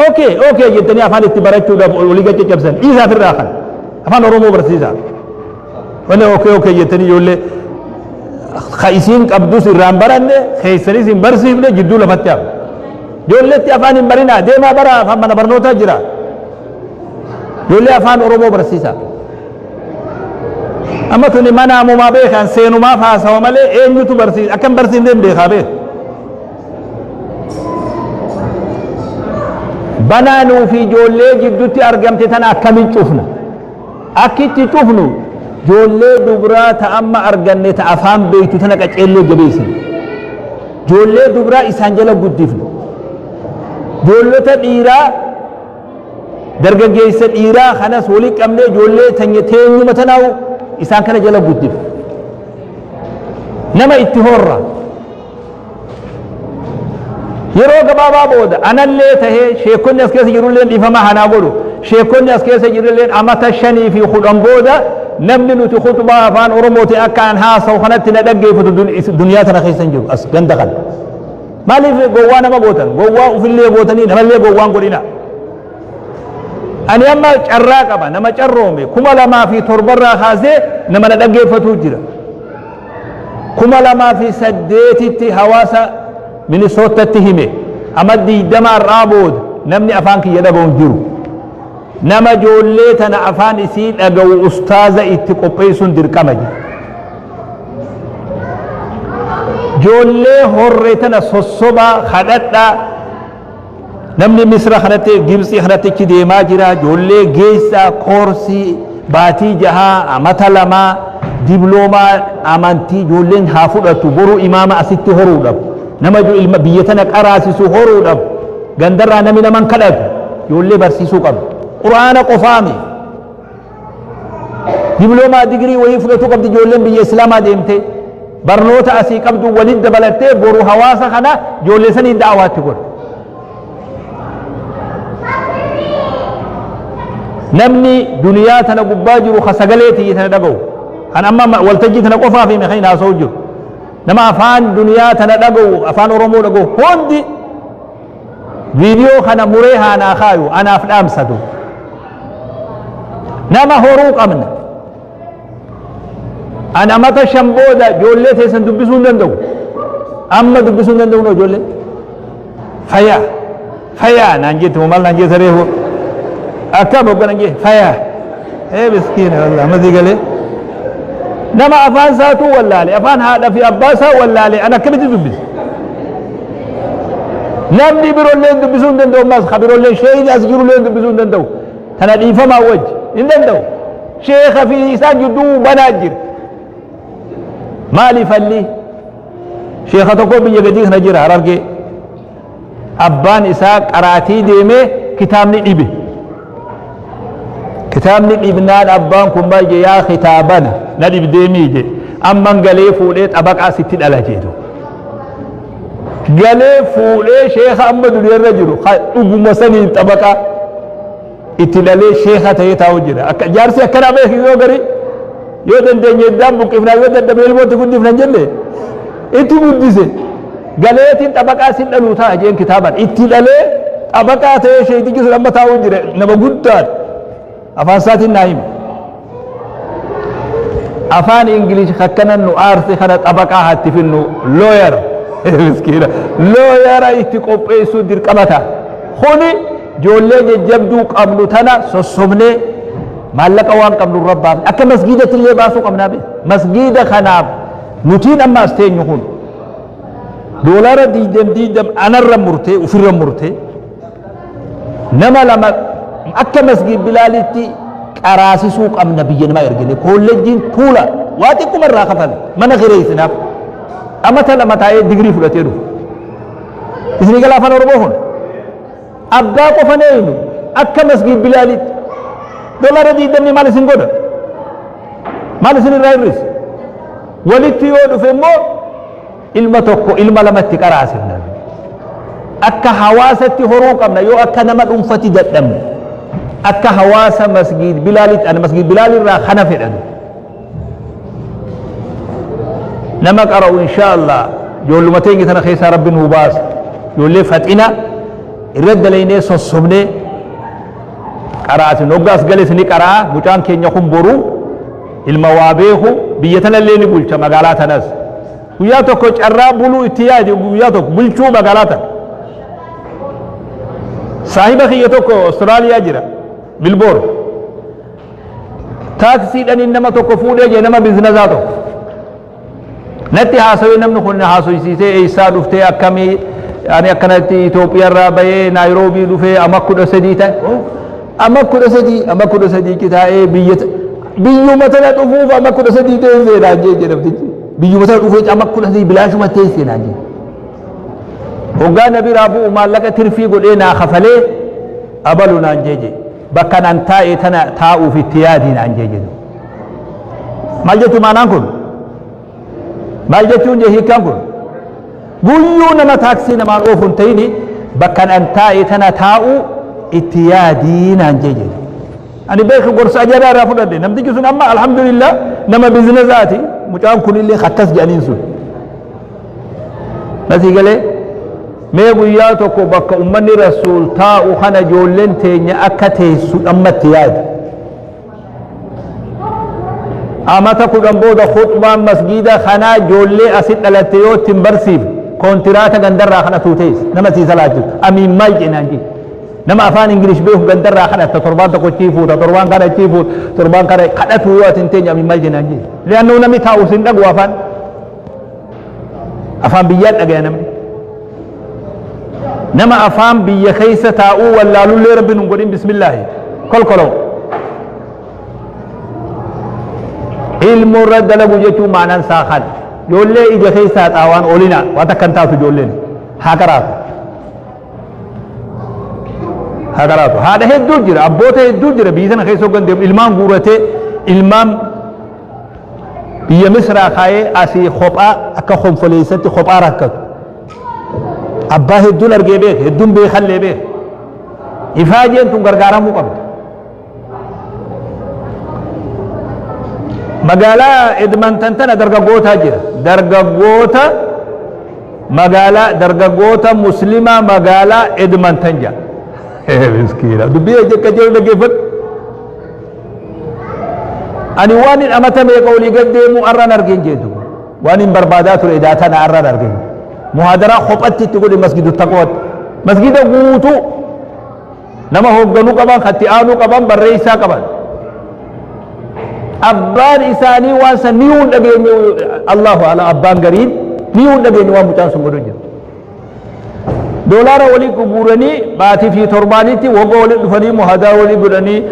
Okay okay jettanii afaan itti barachuudhaaf olii gad caccabsan dhiisaaf irraa kan afaan Oromoo barsiisaa. Wanni okay okay jettanii ijoollee ka isiin qabdus irraan baranne keessanis hin barsiifne jidduu lafatti hafu. Ijoolleetti afaan hin barinaa deemaa bara afaan mana barnootaa jira. Ijoollee afaan Oromoo barsiisaa. Amma tuni mana amumaa beekan seenumaaf haasawa malee eenyutu barsiisa akkam barsiifne hin beekaa beeku. Banaa nuufi ijoollee jidduutti argamte tana akkamiin cufna? Akkitti cufnu ijoollee dubraa ta amma arganne ta afaan beektu tana qaceelloo jabeessina. Ijoollee dubraa isaan jala guddifna. Ijoollota dhiiraa dargaggeessa dhiiraa kanas walitti qabnee ijoollee teenyuma tanaa'u isaan kana jala guddifna. Nama itti horra. Yeroo gabaabaa booda anallee tahee sheekonni as keessa jirullee dhiifama hanaa godhu sheekonni as keessa jirullee amata 5 fi 10 booda namni nuti khutbaa afaan Oromootiin akka an haasawu kanatti na dhaggeeffatu duniyaa tana keessa hin jiru as ganda kana. Maaliif gowwaa nama gootan? Gowwaa ufillee gootanii namallee gowwaan godhina. Ani amma carraa qaba nama carroome 2007 irraa kaasee nama na dhaggeeffatu jira. 2008tti hawaasa Minisootatti hime amma 20 har'aa booda namni afaan kiyya dhaga'u hin jiru. Nama ijoollee tana afaan isii dhaga'u ustaaza itti qopheessuun dirqama jira. Ijoollee horree tana sossobaa kadhadhaa namni Misra kanatti Gibxii kanatti achi deemaa jira ijoollee geessaa koorsii baatii 6 amata 2 dibloomaa amantii ijoolleen haa fudhatu boruu imaama asitti horuudhaaf nama ilma biyya tana qaraasisu horuudhaaf gandarraa namni naman kadhatu ijoollee barsiisuu qaba. Qur'aana qofaami. Dibloomaa digirii wayii fudhatuu qabdi ijoolleen biyya Islaamaa deemtee barnoota asii qabdu walitti dabalattee boru hawaasa kana ijoollee sanii da'awaatti godha. Namni duniyaa tana gubbaa jiru ka sagalee tiyya tana dhaga'u kan amma waltajjii tana qofaaf hime kan hin haasa'u jiru nama afaan duniyaa tana dhaga'u afaan Oromoo dhaga'u hundi viidiyoo kana muree haanaa kaayu anaaf dhaamsatu. Nama horuu qabna. An amata 5 booda ijoollee teessan dubbisuu hin danda'u. Amma dubbisuu hin danda'u ijoollee. Fayyaa fayyaa naan jette moo maal naan jette reefu akkam hogganan jee fayyaa ee miskiina wallah masii galee nama afaan isaatuu wallaale, afaan haadha fi abbaa isaa wallaale, an akkamitti dubbisa? Namni birollee dubbisuu hin danda'u, ammas ka birollee sheeyni as jirullee dubbisuu hin danda'u. Tana dhiifamaa wajji hin danda'u. Sheeka fi isaan jidduu banaa jira. Maali falli? Sheeka tokko biyya gadii kana jira, Harargee. Abbaan isaa qaraatii deemee kitaabni dhibe. Kitaabni dhibnaan abbaan kun maal jee? Yaa kitaabana na dhibdeemii jee, amman galee fuudhee xabaqaa sitti dhala jeetu. Galee fuudhee sheeka amma duniyaarra jiru dhuguma saniin xabaqaa itti dhalee sheeka ta'ee taa'u jira. Akka jaarsi akkanaa beeku yoo garii yoo dandeenye iddaan buqqifnaa, yoo dadhabne ilmootti guddifna jenne itti guddise. Galeetiin xabaqaa sin dhaluu ta'a jeen, kitaaban itti dhalee xabaqaa ta'ee sheektichi sun amma taa'u jira, nama guddaan afaan isaatiin naa hima. Afaan Ingilish akkana nu aarse kana xabaqaa hatti finnu, lawyer, miskiina, lawyera itti qopheessuu dirqama ta'a. Kuni ijoollee jajjabduu qabnu tana sossobnee maallaqa waan qabnu irra baafne akka masgiidatti illee baasuu qabnaa be. Masgiida kanaaf nutiin amma as teenyu kun $20 20 anarra murtee ofirra murtee nama lama akka masgiid Bilaalitti qaraasisuu qabna. Biyya namaa ergine koolleejjiin tuula waa xiqquma irraa kafale mana kireessinaaf amata 2 taa'ee digirii fudhatee dhufu. Isinii gala afaan Oromoo kun? Abbaa qofa neeynu akka masgiid Bilaalitti $20n maal isin godha? Maal isin irraa hir'isa? Walitti yoo dhufe immoo ilma tokko, ilma lamatti qaraasifna. Akka hawaasatti horuu qabna. Yoo akka nama dhuunfatti dadhabne, akka hawaasa masgiid Bilaalitti, ani masgiid Bilaalirraa kana fedhan, nama qara'u insha Allah ijoolluma teenya tana keessaa rabbi nuu baasa. Ijoollee faxina irra dalaynee sossobnee qara'asin hoggaas gales ni qara'a. Mucaan keenya kun boru ilma waa beeku, biyya tanallee ni bulcha, magaalaa tanas guyyaa tokko carraa buluu itti yaadi, guyyaa tokko bulchuu magaalaa tana. Saahiba kiyya tokko Austraaliyaa jira, Milboor. Taaksiidhaan nama tokko fuudhee jee, nama bizinesaa tokko natti haasawee. Namni kun haasoysiisee, eessaa dhuftee, akkamii? Ani akkanatti Itoophiyaarraa bahee Naayiroobii dhufee ama 13 ta'e, ama 13, ama 13 kitaa'ee biyya biyyuma tana dhufuuf ama 13 teessee naan jee jedhamtichi. Biyyuma tana dhufee ama 13 bilaashuma teessee naan jee. Hoggaa na biraa bu'u maallaqa tirfii godhee naa kafalee abalu naan jee jee, bakka nan taa'e tana taa'uuf itti yaadi naan jee jedhu. Maal jechuun maanaan kun? Maal jechuun jee hiikkaan kun? Guyyuu nama taaksii namaan oofu hin ta'ini, bakka nan taa'e tana taa'u itti yaadii naan jee jedhu. Ani beeku, gorsa ajaa'ibaa irraa fudhadhe. Namtichi sun amma alhamdulillah nama bizinesaati. Mucaan kunillee akkas jedhaniin sun. Nasii galee mee guyyaa tokko bakka ummanni rasuul taa'u kana ijoolleen teenya akka teessu ammatti yaadi. Amata 10 booda khutbaan masgiida kanaa ijoollee asit dhalatte yoo ittiin barsiifne koontiraata gandarraa kadhatu teesse nama sii salaachisu amiin maal jennaan jee. Nama afaan Ingilish beeku gandarraa kadhatta, torbaan tokko achii fuuta, torbaan kana achii fuuta, torbaan kana kadhatu yoo ati hin teenye amiin maal jennaan jee. Li'annoo namni taa'u sin dhagu, afaan biyyaan dhagaya. Namni nama afaan biyya keessa taa'uu wallaalullee rabbi nun godhin. Bismillaahi kolkolow ilmoo irra dalagu jechuun maanaan isaa kan ijoollee ija keessaa xaawaan olina waan takka hin taatu. Ijoolleen haa qaraatu, haa qaraatu. Haadha hedduu jira, abboota hedduu jira biyya sana keessa hoggan deemu ilmaan guuratee, ilmaan biyya Misraa kaayee asii kophaa akka konfoleessatti kophaa rakkatu. Abbaa hedduun argee beeka, hedduun beekallee beeka. Ifaajeen tun gargaaramuu qabdi. Magaalaa Edmonton tana dargaggootaa jira. Dargaggoota magaalaa, dargaggoota muslimaa magaalaa Edmonton jira. Miskiina, dubbii akka jiru dhaggeeffadhu. Ani waan hin amata meeqa olii gad deemu arraan argeen jeetu. Waan hin barbaadaa ture edaa tana arraan argeen. Muhaadaraa kophatti itti godhe masgidu taqwaatti. Masgida guutuu nama hoogganuu qaban, katti aanuu qaban, barreessaa qaban. Abbaan isaanii waan san ni hin dhageenye. Allahu ala, abbaan gariin ni hin dhageenye waan mucaan sun godhu jiru. Doolaara walii guuranii baatii fi torbaanitti waggaa walii dhufanii, muhadaa walii godhanii,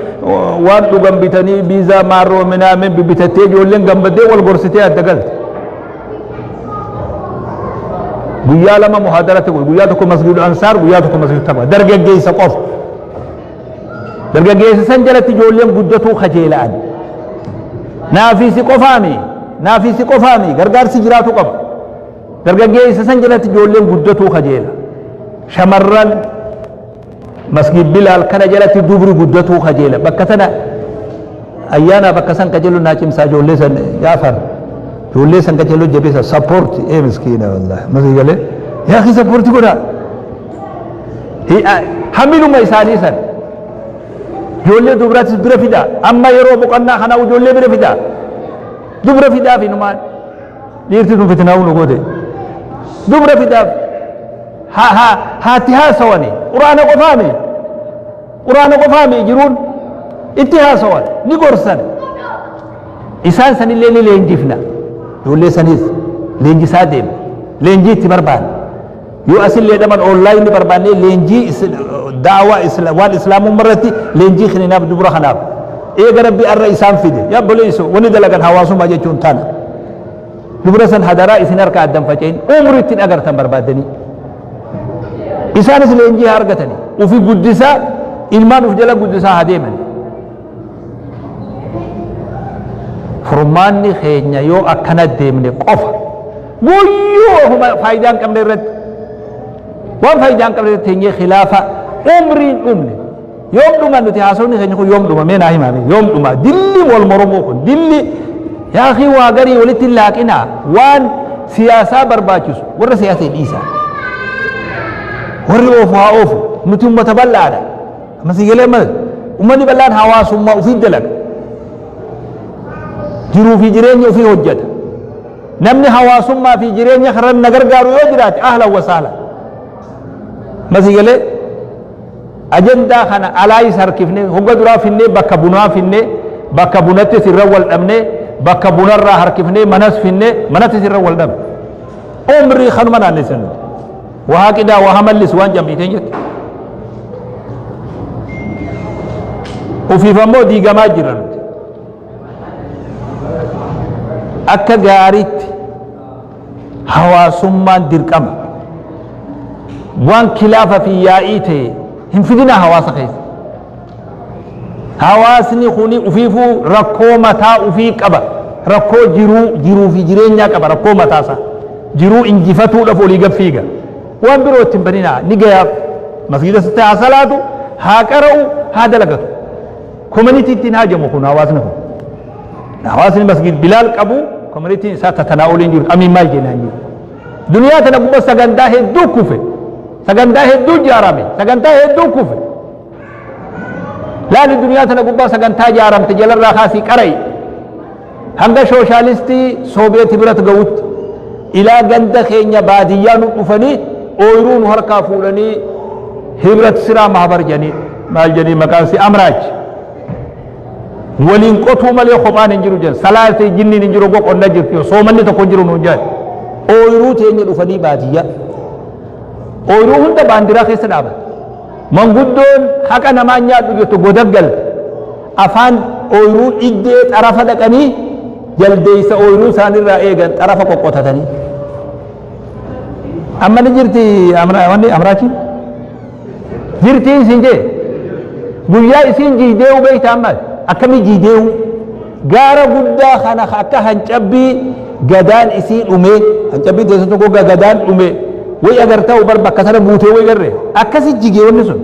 waan dhugan bitanii, biizaa maarroo minaamin bibitattee, ijoolleen gammaddee wal gorsitee adda galte. Guyyaa 2 muhadaratti godhu, guyyaa 1 Masjidu Ansaar, guyyaa 1 Masjidu Taqwa. Dargaggeessa qofa. Dargaggeessa san jalatti ijoolleen guddatuu kajeela'an. Naafisi qofaami, naafisi qofaami, gargaarsi jiraatu qaba. Dargaggeessa san jalatti ijoolleen guddatuu kajeela. Shamarran Masjid Bilaal kana jalatti dubri guddatuu kajeela. Bakka tana ayyaana bakka san kajeelu naa cimsaa, ijoollee san Jaafar. Ijoollee san kajeelu jabeessa, support ee miskiina wallahi. Masii galee yaa akhi, support godhaa. Hamiluma isaanii san. Ijoollee dubratis bira fidaa. Amma yeroo boqonnaa kana ijoollee bira fidaa. Dubra fidaaf inumaan. Dhiirti tun fitinaa'uu nu goote. Dubra fidaaf. Haatti haasawani. Quraana qofaami. Quraana qofaami jiruun itti haasawan, ni gorsan. Isaan sanillee ni leenjifna. Ijoollee sanis leenjisaa deemna. Leenjii itti barbaanna. Yoo asillee dhaban online ni barbaannee leenjii daawaa waan islaamummaa irratti leenjii kenninaaf dubra kanaaf. Eega Rabbi arra isaan fide. Yaa obboleessu, wanni dalagan hawaasummaa jechuun tana. Dubra san hadaraa isin harka addan faca'in, umrii ittiin agartan barbaaddanii. Isaanis leenjii haa argatani. Ufi guddisaa, ilmaan uf jala guddisaa haa deeman. Furmaanni keenya yoo akkana deemne qofa, guyyuu ofuma faayidaa hin qabne irratti, waan faayidaa hin qabne irratti teenyee khilaafa umriin dhumne. Yoom dhuma nuti haasofni keenya kun, yoom dhuma? Mee naa himaa, mee yoom dhuma dilli wal moromuu kun? Dilli yaa akhi, waa garii walitti hin laaqinaa. Waan siyaasaa barbaachisu warra siyaasaa dhiisaa, warri oofu haa oofu. Nuti ummata bal'aadha. Amma si galee maal? Ummanni bal'aan hawaasummaa ofii dalaga, jiruu fi jireenya ofii hojjeta. Namni hawaasummaa fi jireenya karan na gargaaru yoo jiraate, ahlan wa sahlan. Masii galee ajandaa kana alaayis harkifne, hogga duraa finnee bakka bunaa finne, bakka bunattis irra wal dhabne, bakka bunarraa harkifne manas finne, manattis irra wal dhabne. Umrii kanuma naannessan nuti. Wahaa qidaa wahaa mallis waan jam'iiteen jette. Ufiif ammoo diigamaa jirra nuti. Akka gaariitti hawaasummaan dirqama. Waan kilaafa fi yaa'ii ta'e hin fidinaa hawaasa keessa. Hawaasni kuni ufiifuu rakkoo mataa ufii qaba. Rakkoo jiruu, jiruu fi jireenyaa qaba, rakkoo mataasaa. Jiruu injifatuudhaaf olii gad fiiga. Waan biroo itti hin baninaa, ni gayaaf. Masgiida sitti haa salaatu, haa qara'u, haa dalagatu. Community ittiin haajamu kun hawaasni kun. Hawaasni Masgiid Bilaal qabu community isaa tatanaa oliin jiru. Amiin maal jennaan jiru. Duniyaa tana gubbaa sagantaa hedduu kufe. Sagantaa hedduu ijaarame. Sagantaa hedduu kufe. Laali, duniyaa tana gubbaa sagantaa ijaaramte jalarraa kaasii qara'i. Hanga sooshaalistii Sooviyeet biratti ga'utti, ilaa ganda keenya baadiyyaa nu dhufanii ooyiruu nu harkaa fuudhanii Hibrat Siraa Mahabar jedhanii, maal jedhanii, maqaan si Amraach. Waliin qotuu malee kophaan hin jiru jedhan. Salaatee jinniin hin jiru, qonna jirti, soomanni tokko hin jiru nuun jedhan. Ooyiruu teenya dhufanii baadiyyaa. Ooyiruu hunda baandiraa keessa dhaaban. Manguddoon haqa namaa nyaadhu jettu goda galte. Afaan ooyiruu iddee xarafa dhaqanii jaldeessa ooyiruu isaanirraa eegan xarafa qoqqotatanii. Amma ni jirti wanni amraachiin? Jirtiin isin jee? Guyyaa isiin jiidee'uu beekta amma akkamii jiidee'uu? Gaara guddaa kana akka hancabbii gadaan isii dhumee, hancabbii teessoo tokko gadaan dhume way agartaa bar bakka sana buutee way garree akkasi jigee wanni sun.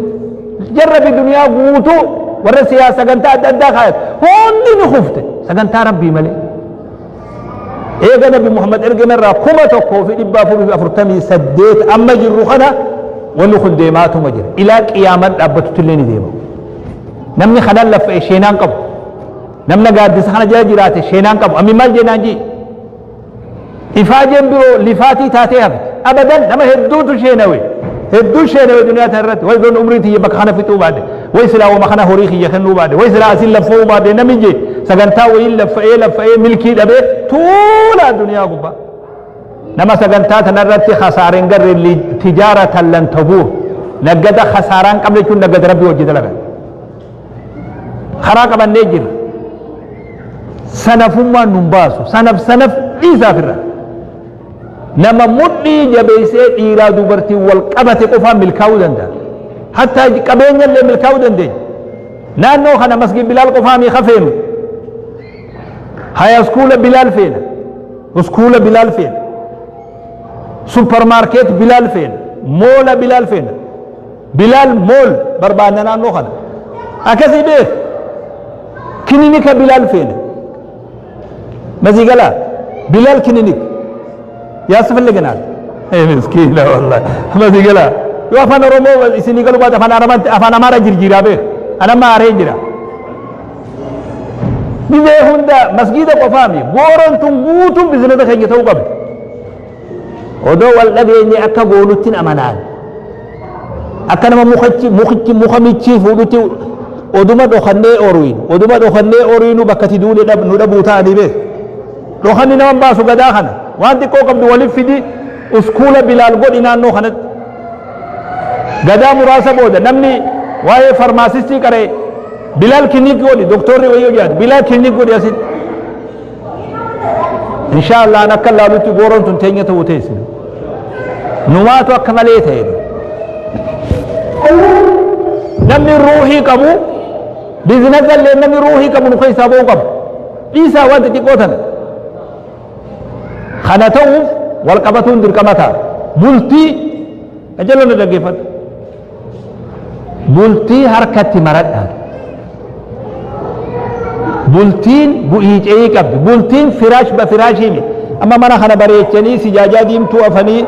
Jarra fi duniyaa guutuu warra siyaasa sagantaa adda addaa kaayatu hundi ni kufte sagantaa Rabbii malee. Eega Nabi Muhammad ergame irraa 1448 amma jirru kana wanni kun deemaatuma jira. Ilaa qiyaamaan dhaabbatutti illee ni deema. Namni kanaan laffa'e sheenaan qabu. Namni gaaddisa kana jala jiraate sheenaan qabu. Ammi maal jennaan jii? Ifaajeen biroo lifaatii taatee hafte. Abadan nama hedduutu sheenawe. Hedduu sheenawe duniyaa tana irratti. Way doon umrii tiyya bakka kana fixuu baadhe, way silaa wama kana horii kiyya kennuu baadhe, way silaa asiin laffa'uu baadhe namni jee sagantaa wayiin laffa'ee laffa'ee milkii dhabee tuulaa duniyaa gubbaa. Nama sagantaa tana irratti khasaareen garre tijaaratan lan tabuur, naggada khasaaraan qabne jechuun naggada Rabbii wajji dalagan. Karaa qabannee jirra. Sanafummaan nun baasu. Sanaf sanaf dhiisaaf irra. Nama mudhii jabeessee dhiiraa dubartiin wal qabate qofaan milkaa'uu danda'a. Hattaa qabeenya illee milkaa'uu dandeenya. Naannoo kana masgiid Bilaal qofaa miika feenu. Haya iskuula Bilaal feena. Iskuula Bilaal feena. Supermarket Bilaal feena. Moola Bilaal feena. Bilaal mool barbaanna naannoo kana. Akkasii beek. Kilinika Bilaal feena. Mazii galaa Bilaal kilinik ያስፈልገናል። Miskiina wallahi. Mazii galaa. Yoo afaan Oromoo isinii galuu baate afaan Arabaatti afaan Amaaraa jirjiiraa beek. Anamma aaree jira. Dhibee hunda masgiida qofaami. Gooroon tun guutuun bizinata keenya ta'uu qabdi. Odoo wal dhageenye akka goonutti amanaan. Akka nama mukichi mukichi muka michii fuudhutti oduma dhokannee oruin oduma dhokannee oriinu bakka itti duune nu dhabuu ta'anii beek. Dhokanni nama baasu gadaa kana waan xiqqoo qabdu waliif fidi, uskuula Bilaal godhi naannoo kanatti. Gadaa muraasa booda namni waa'ee farmaasistii qaree Bilaal clinic godhi, doktorri wayii hojjaatu Bilaal clinic godhi asitti. Insha Allah akka laalutti gooroon tun teenya ta'uu teessi. Numaatu akka malee ta'e. Namni ruuhii qabu biizinasa illee namni ruuhii qabu nu keessaa ba'uu qaba. Dhiisaa waan xixiqqoo tana. Kana ta'uuf wal qabatuun dirqama ta'a. Bultii qajeeloo na dhaggeeffadhu. Bultii harkatti maradha. Bultiin bu'ii qabdi. Bultiin firaash ba firaashii miti. Amma mana kana bareechanii sijaajaa diimtuu afanii,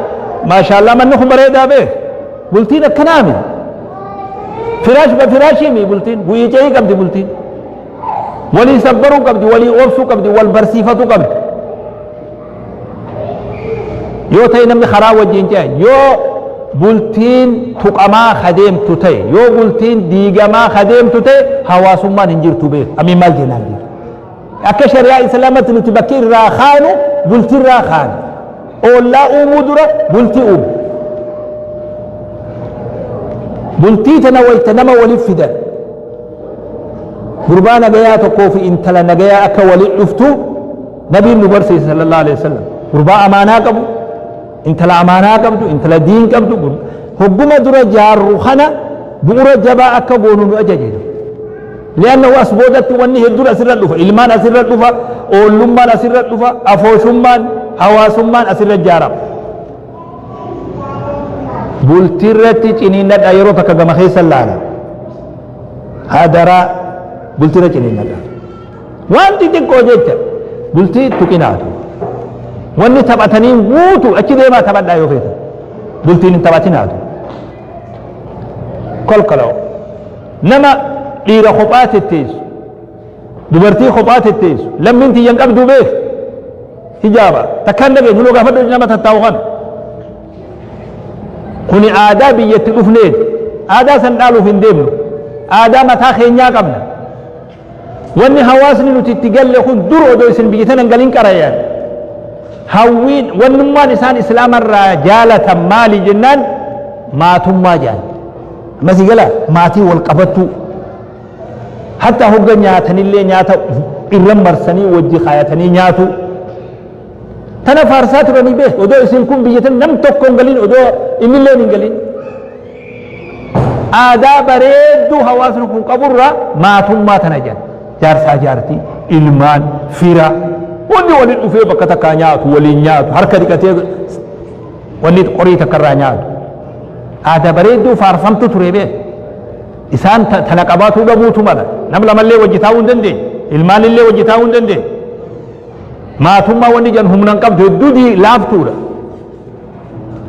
maashaallah, manni kun bareedaa beek. Bultiin akkanaa miti. Firaash ba firaashii miti bultiin. Bu'ii qabdi bultiin. Walii sabbaruu qabdi, walii obsuu qabdi, wal barsiifatuu qabdi. Yoo ta'e namni karaa wajjin ce'a, yoo bultiin tuqamaa kadeemtu ta'e, yoo bultiin diigamaa kadeemtu ta'e, hawaasummaan hin jirtu beeku. Amiin maal jennaan jiru. Akka shari'aa Islaamatti nuti bakki irraa kaanu bultii irraa kaanu. Oollaa uumuu dura bultii uumu. Bultii tana wayta nama waliif fidan. Gurbaa nagayaa tokkoo fi intala nagayaa akka waliin dhuftu nabiin nu barsiise sallallahu alaihi wasallam. Gurbaa amaanaa qabu, intala amaanaa qabdu, intala diin qabdu, hogguma dura jaarru kana bu'uura jabaa akka goonu nu ajaje. Li'annahu as boodatti wanni hedduun asirra dhufa, ilmaan asirra dhufa, oollummaan asirra dhufa, afooshummaan, hawaasummaan asirra ijaarama. Bultii irratti ciniinnadha, yeroo takka gama keessa laala. Hadaraa, bultii irra ciniinnadha. Waan xixiqqoo jecha bultii tuqinaatu. Wanni taphatanii guutu achi deemaa taphadhaa yoo feetan. Bultiin hin taphatinaatu. Kolkoloo. Nama dhiira kophaa tetteessu, dubartii kophaa tetteessu, lammiin tiyyan qabdu beek. Hijaaba takkaan dhageenyu nuu gaafadhu nama tattaa'u kana. Kuni aadaa biyyatti dhufneeti. Aadaa san dhaaluuf hin deemnu. Aadaa mataa keenyaa qabna. Wanni hawaasni nuti itti galle kun dur odoo isin biyya tana hin galin qarayan. Hawwiin wannummaan isaan Islaamarraa jaalatan maali jennaan, maatummaa jaal. Ammasii gala maatii wal qabattuu. Hatta hogga nyaatanillee nyaata irra marsanii wajji kaayatanii nyaatu. Tana faarsaa turanii beek, odoo isin kun biyya tana nam tokko hin galin, odoo innillee hin galin. Aadaa bareedduu hawaasni kun qaburraa maatummaa tana jedhan. Jaarsaa, jaartii, ilmaan, fira hundi waliin dhufee bakka takkaa nyaatu, waliin nyaatu, harka dhiqatee wanni qorii takka irraa nyaatu. Aadaa bareedduu faarfamtu ture beek. Isaan tana qabaatuu dhabuutu mala. Nam lamallee wajji taa'uu hin dandeenye. Ilmaan illee wajji taa'uu hin dandeenye. Maatummaa wanni jedhan humna hin qabdu, hedduu laaftuudha.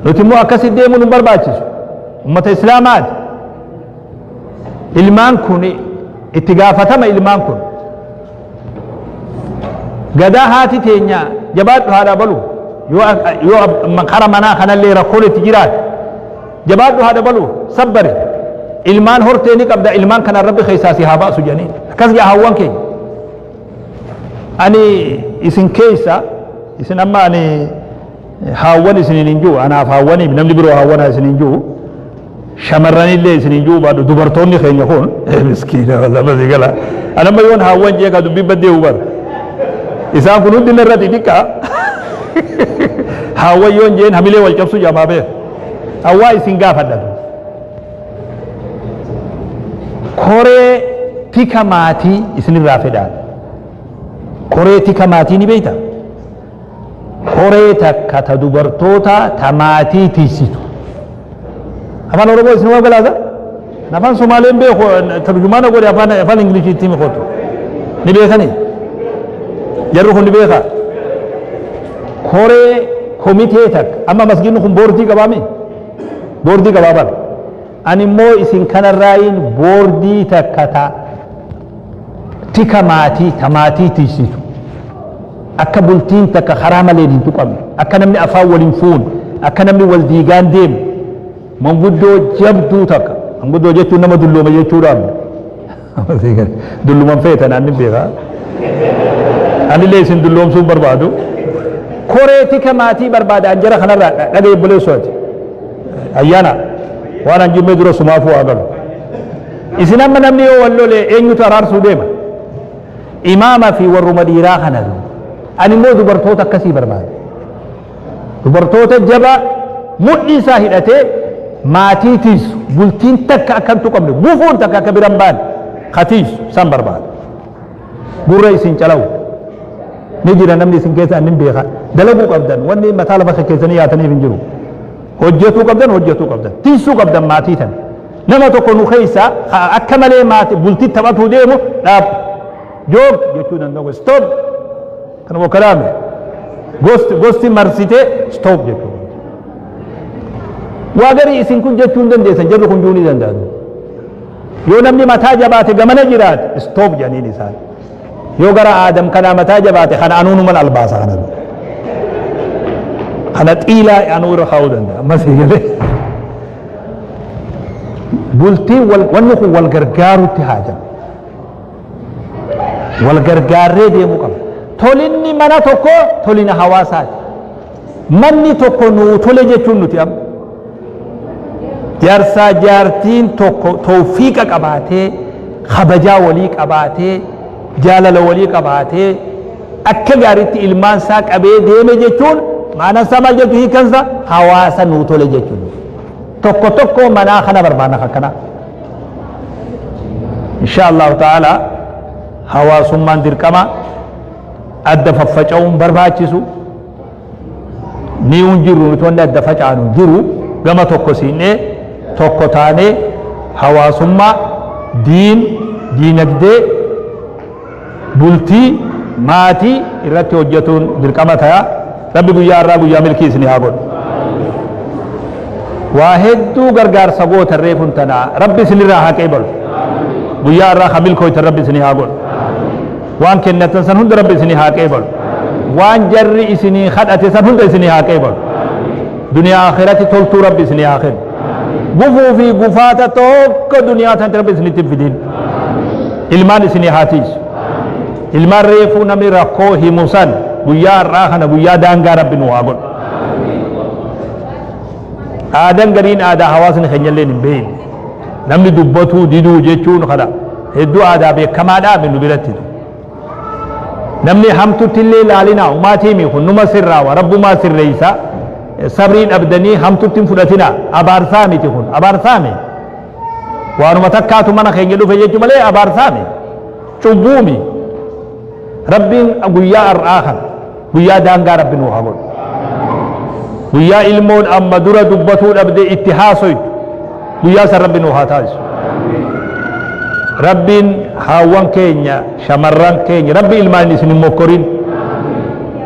Nuti immoo akkasitti deemuun hin barbaachisu. Ummata Islaamaati. Ilmaan kun itti gaafatama ilmaan kun. Gadaa haati teenya jabaadhu haadha balu, yoo kara manaa kanallee rakkoon itti jiraate. Jabaadhu haadha baluu sabbari. Ilmaan hortee ni qabda, ilmaan kanaan Rabbi keessaa si haa baasu jedhanii. Akkas jaa hawwan keenya. Ani isin keessa isin amma ani haawwan isiniin hin jiru, anaaf haawwaniif namni biroo haawwanaa isiniin hin jiru, shamarranillee isiniin jiru baadhu dubartoonni keenya kun miskiina lama si gala. Ani amma yoon haawwan jee ka dubbiin baddee hubata. Isaan kun hundi narra xixiqqaa. Haawwan yoon jeen hamilee wal cabsu jamaa beeka. Hawwaa isin gaafadha. Koree tika maatii isinirraa fedhaan. Koree tika maatii ni beektaa? Koree takka ta dubartoota ta maatii tiisitu. Afaan Oromoo isin waa galaata? Afaan Somaaleen beeku, tarjumaana godhe, afaan Ingiliishiitti himi kootu. Ni beekanii? Jarri kun ni beekaa? Koree komitee takka amma masgiidni kun boordii qabaami? Boordii qabaa bara. Ani immoo isin kanarraayin boordii takka ta tika maatii ta maatii tiisitu. Akka bultiin takka karaa maleen hin tuqamne, akka namni afaan wal hin fuune, akka namni wal diigaan deemu, manguddoo jabduu takka. Manguddoo jechuun nama dulloome jechuudhaan. Dulluman feetan anni beekaa. Anillee isin dulloomsuu hin barbaadu. Koree tika maatii barbaada an jara kanarraa dhaga'e obboleessoo ati. Ayyaana waan an jimmee dura sumaafuu haa galu. Isin amma namni yoo wal lole eenyutu araarsuu deema? Imaama fi warruma dhiiraa kana. Ani immoo dubartoota akkasii barbaada. Dubartoota jabaa mudhii isaa hidhatee maatii tiisu, bultiin takka akka hin tuqamne, gufuun takka akka bira hin baane ka tiisu san barbaada. Gurra isin calawu ni jira namni isin keessa annin beeka. Dalaguu qabdan, wanni mataa lafa keessanii yaataniif hin jiru. Hojjetuu qabdan, hojjetuu qabdan, tiisuu qabdan maatii tan. Nama tokko nu keessa akka malee maatii bultii taphatuu deemu dhaab joog jechuu danda'u. Stop kana wakkalaame gosti gosti marsitee stop jechuu. Waa garii isin kun jechuu hin dandeessan, jarri kun juu ni danda'an. Yoo namni mataa jabaate gamana jiraate stop jedhaniin isaan. Yoo gara Aadam kanaa mataa jabaate kana anuu numan albaasa kana. Kana xiilaa anuu irra kaa'uu danda'a. Ammas eegalee. Bultiin wanni kun wal gargaarutti haajama. Wal gargaarree deemuu qabna. Tolinni mana tokko tolina hawaasaati. Manni tokko nuu tole jechuun nuti amma. Jaarsaa jaartiin tokko tawfiiqa qabaatee, kabajaa walii qabaatee, jaalala walii qabaatee, akka gaariitti ilmaan isaa qabee deeme jechuun maanaan isaa maal jechuun hiikansa hawaasa nuu tole jechuun. Tokko tokko manaa kana barbaanna akkanaa. Insha Allahu ta'ala hawaasummaan dirqama, adda faffaca'uun barbaachisu. Ni hin jirru nuti wanni adda facaanu jiru, gama tokko siinee tokko taanee hawaasummaa, diin, diinagdee, bultii, maatii irratti hojjetuun dirqama ta'a. Rabbi guyyaa har'aa guyyaa milkii isinii haa godhu. Waa hedduu gargaarsa gootan reefun tanaa Rabbi isinirraa haa qeebalu. Guyyaa har'aa ka milkooytan Rabbi isinii haa godhu. Waan kennatan san hunda Rabbi isinii haa qeebalu. Waan jarri isinii kadhate san hunda isinii haa qeebalu. Duniyaa akhiratti toltuu Rabbi isinii haa kennu. Gufuu fi gufaata tokko duniyaa tanatti Rabbi isinitti hin fidin. Ilmaan isinii haa tiisu. Ilmaan reefuu namni rakkoo himu san guyyaa har'aa kana guyyaa daangaa Rabbi nu haa godhu. Aadaan gariin aadaa hawaasni keenya illee hin beekne. Namni dubbatuu diduu jechuun kana hedduu aadaa beekamaadhaa nu biratti. Namni hamtutti illee ilaalinaa umaatii mi kun numa sirraawa, rabbumaa sirreessa. Sabrii dhabdanii hamtutti hin fudhatinaa, abaarsaa miti kun, abaarsaa mi. Waanuma takkaatu mana keenya dhufe jechuu malee abaarsaa mi. Cubbuumi. Rabbiin guyyaa har'aa kana guyyaa daangaa Rabbi nuu haa godhu. Guyyaa ilmoon amma dura dubbatuu dhabdee itti haasoytu guyyaa san Rabbi nuu haa taasisu. Rabbiin haawwan keenya, shamarran keenya, Rabbi ilmaan isin hin mokkorin.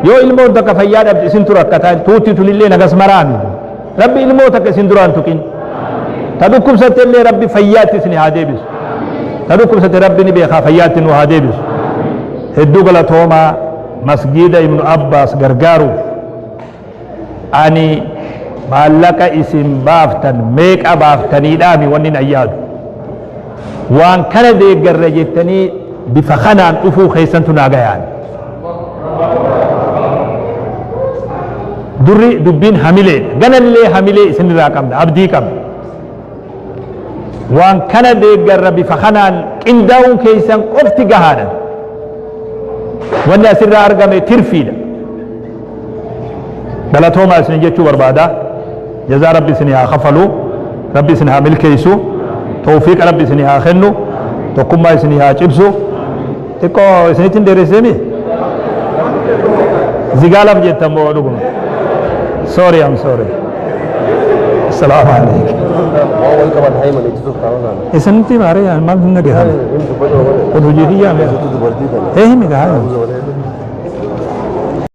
Yoo ilmoon takka fayyaa dhabde isin tura akka ta'an tuutti tunillee nagas maraami. Rabbi ilmoo takka isin duraan tuqin. Ta dhukkubsatte illee Rabbi fayyaatti isin haa deebisu. Ta dhukkubsatte Rabbi ni beekaa, fayyaatti nu haa deebisu. Hedduu galatoomaa. Masgiida Ibnu Abbaas gargaaruuf ani Maallaqa isin baaftan meeqa baaftaniidhaami wanni nan yaadu. Waan kana deeggarra jettanii bifa kanaan dhufuu keessantu naa gayaan. Durri dubbiin hamileedha. Ganallee hamilee isinirraa qabna, abdii qabna. Waan kana deeggarra bifa kanaan qindaa'uun keessan qofti gahaadha. Wanni asirraa argame tirfiidha. Galatoomaa isin jechuu barbaada. Jazaa Rabbi isin haa kafalu, Rabbi isin haa milkeessu, tawfiiqa Rabbi isin haa kennu, tokkummaa isin haa cimsu. Xiqqoo isinitti hin dheeresseemi? Zigaalaaf jettan moo dhuguma? Sorry, I'm sorry. Assalaamu alaikum. Waan wal qaban hayman ittisuuf taa'uudhaan. Isinitti maaree maal hin dhaggeeffame? Hin dubbatu malee. Kun hojii kiyyaa mee? Dubartii tana. Ee himi gaa.